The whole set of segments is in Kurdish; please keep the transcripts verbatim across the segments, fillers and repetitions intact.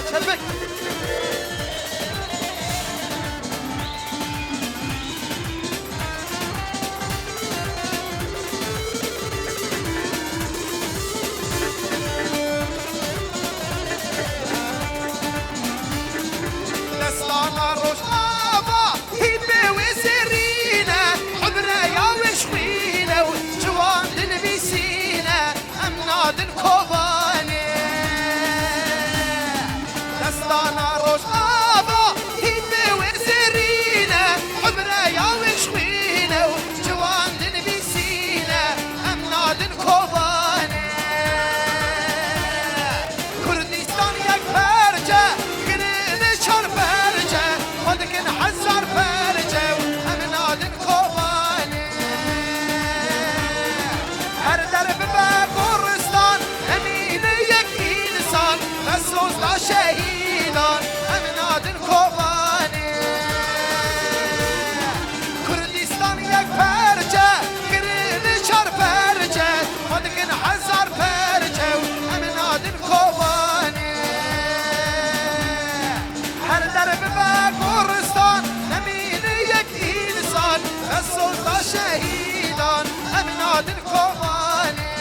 Çepik. Destana Rojava, hîn bê wê zêrîne, ibreya wê ji xwîne û ciwan dinivîsîne, em nadin Kobanê. Destana Rojava, hîn bê wê zêrîne, ibreya wê ji xwîne û ciwan dinivîsîne, em nadin Kobanê. Kurdistan yek perçe, kirine çar perçe, xwe dikin hezar perçe û em nadin Kobanê. Her der bibe goristan, nemîne yek însan, bes sozda şehîdan, em nadin Kobanê. Kurdistan yek perçe, kirine çar perçe, xwe dikin hezar perçe û em nadin Kobanê. Her der bibe goristan, nemîne yek însan, bes sozda şehîdan, em nadin Kobanê.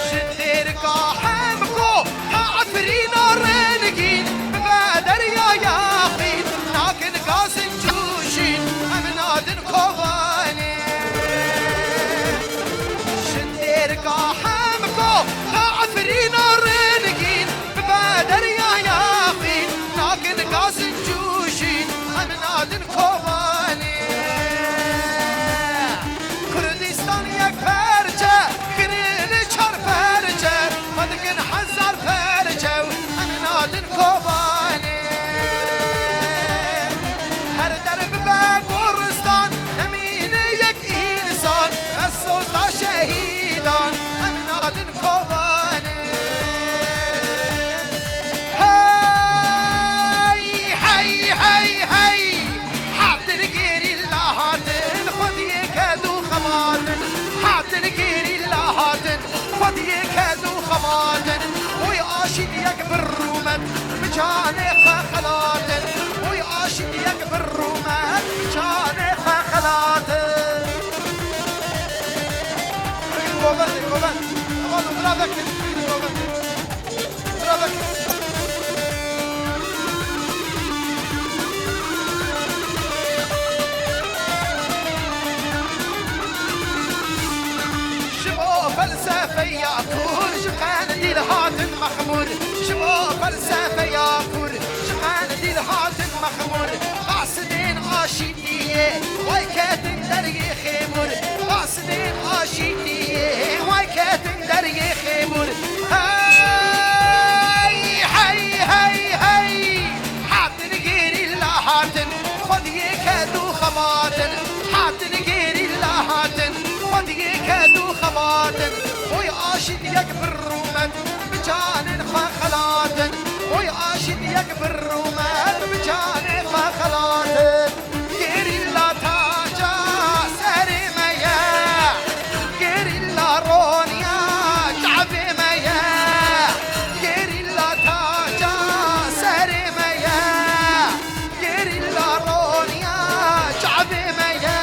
Ji Dêrika Hemko ta Efrîna rengîn, bibe deryaya xwîn, nakin gazin cûşîn, em nadin Kobanê. Ji Dêrika Hemko ta Efrîna rengîn, bibe deryaya xwîn, nakin gazin cûşîn, em nadin Kobanê. Kurdistan yek perçe, kirine çar perçe, xwe dikin hezar perçe û em nadin Kobanê. Her der bibe goristan, nemîne yek însan, bes sozda şehîdan, em nadin Kobanê. Hey, hey, hey, hey! Hatin gerîla hatin, xwediyê ked û xebatin. Hatin gerîla hatin, xwediyê ked û xebatin. Oy aşît yek bir rûmet, bi canê xwe xelatin. Oy aşît yek bir rûmet, bi canê xwe xelatin. Bigin govendê, govend. Aman dira vekin, bigin govendê. Dira vekin. Ji bo felsefeya kûr ji Qendîl hatin mexmûr. Ji bo felsefeya kûr ji Qendîl hatin mexmûr. Qasidên aşîtiyê way ketin dergê xêmûr. Qasidên aşîtiyê way ketin dergê xêmûr. Hey, hey, hey, hey! Hatin gerîla hatin, xwediyê ked û xebatin. Hatin gerîla hatin, xwediyê ked û xebatin. Oy aşît yek bir rûmet, bi canên xwe xelatin. Oy aşît yek bir rûmet, bi canê xwe xelatin. Gerîla taca serê me ye. Gerîla roniya çavê me ye. Gerîla taca serê me ye. Gerîla roniya çavê me ye.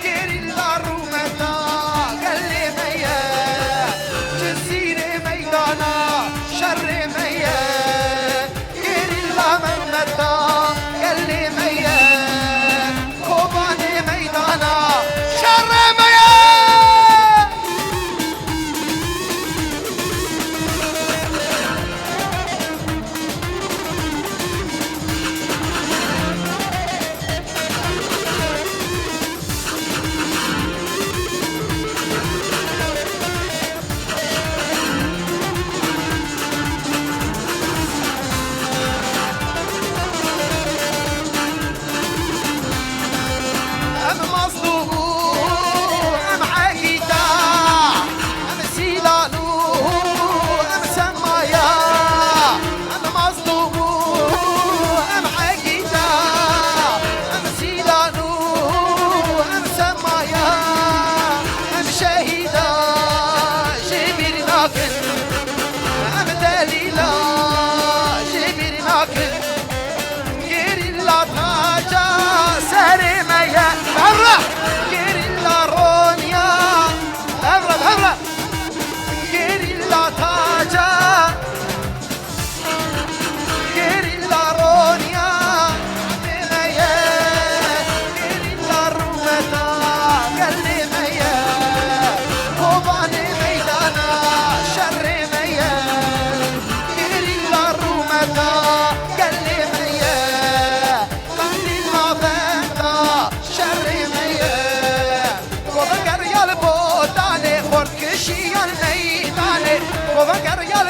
Gerîla rûmeta gelê me ye. Cizîrê meydana şerê me ye. Gerîla memeta gelê me ye.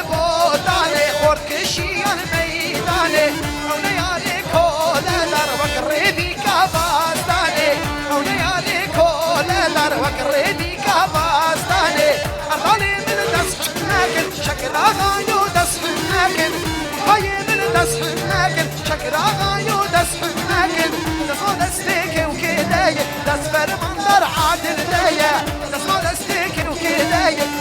Botanê xort kişiyan meydanê, ew neyarê koledar wek rêdîka bastanê, ew neyarê koledar wek rêdîka bastanê. Erdalê min dest him nekin, şekiraxayo dest him nekin, hayê min dest him nekin, şekiraxayo dest him nekin. Destma destê kewkê de ye, dest fermandar Adil de ye, destma destê kewkê de ye.